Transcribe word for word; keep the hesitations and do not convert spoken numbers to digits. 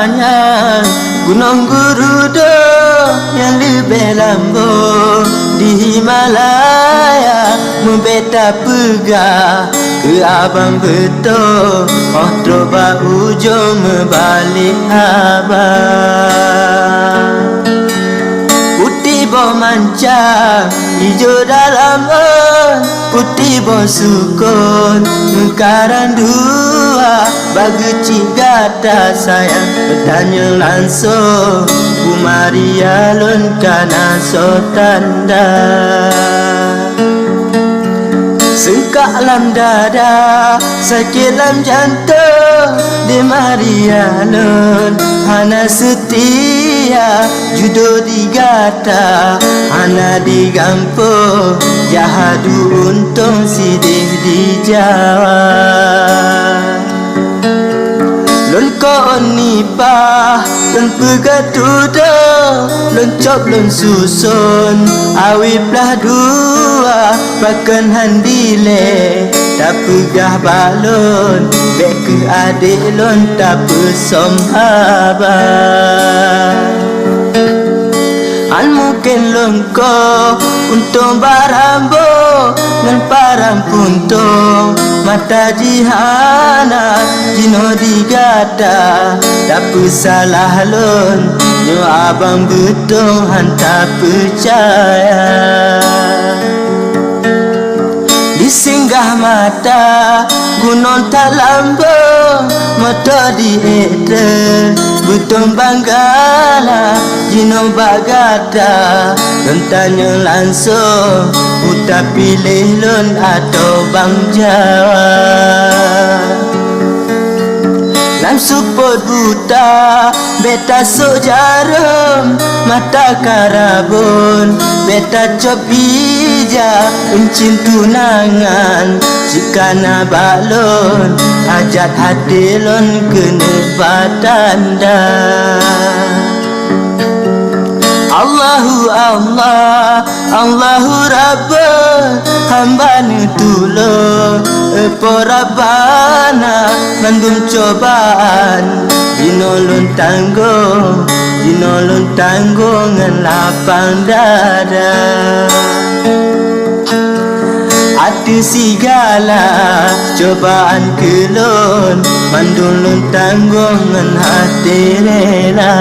Nyan Gunong Geurudong nyang leubeh lambong di Himalaya, meubeta peugah keu abang beutôi, 'oh trok bak ujong meubalek haba. Putéh boh manca, ijo dalam ôn, putéh boh sukon, meukarang dua, bak geuchik gata sayang, beutanyong langsong, Bu Maria lôn kana soe tanda. Seungkak lam dada, sakét lam jantong, di Maria lôn hana seutia, judo di gata hana di gampông, jak hadu untông sideh di Jawa. Lôn kon nipah, lôn peugah tudong, lôn cop lôn suson, awi plah dua, pakon han dilée, tapeugah bak lôn, bék keuh adék lôn tapeusöm haba. An mungken lôn koh untông bak Rambo ngon parang puntông, mata jih hana jinoe di gata, tapeusalah lôn nyoe abang beutông han tapeucaya. Di singgah mata gunong that lambong, moto di ék trön beutông banggala, jinoe bak gata lôn tanyong langsong, peue tapiléh lôn atau bang Jawa. Lam seupôt buta bék tasôk jarôm, mata karabôn bék tacop ija, euncien tunangan jikana bak lôn, hajat até lôn keuneuk batanda. Allahu Allah, Allahu Rabbana, hamba neutulông, eu Po Rabbana, mandum cobaan jinoe lôn tanggông, jinoe lôn tanggông ngon lapang dada. Ateueh sigala cobaan keu lôn, mandum lôn tanggông ngon até rela.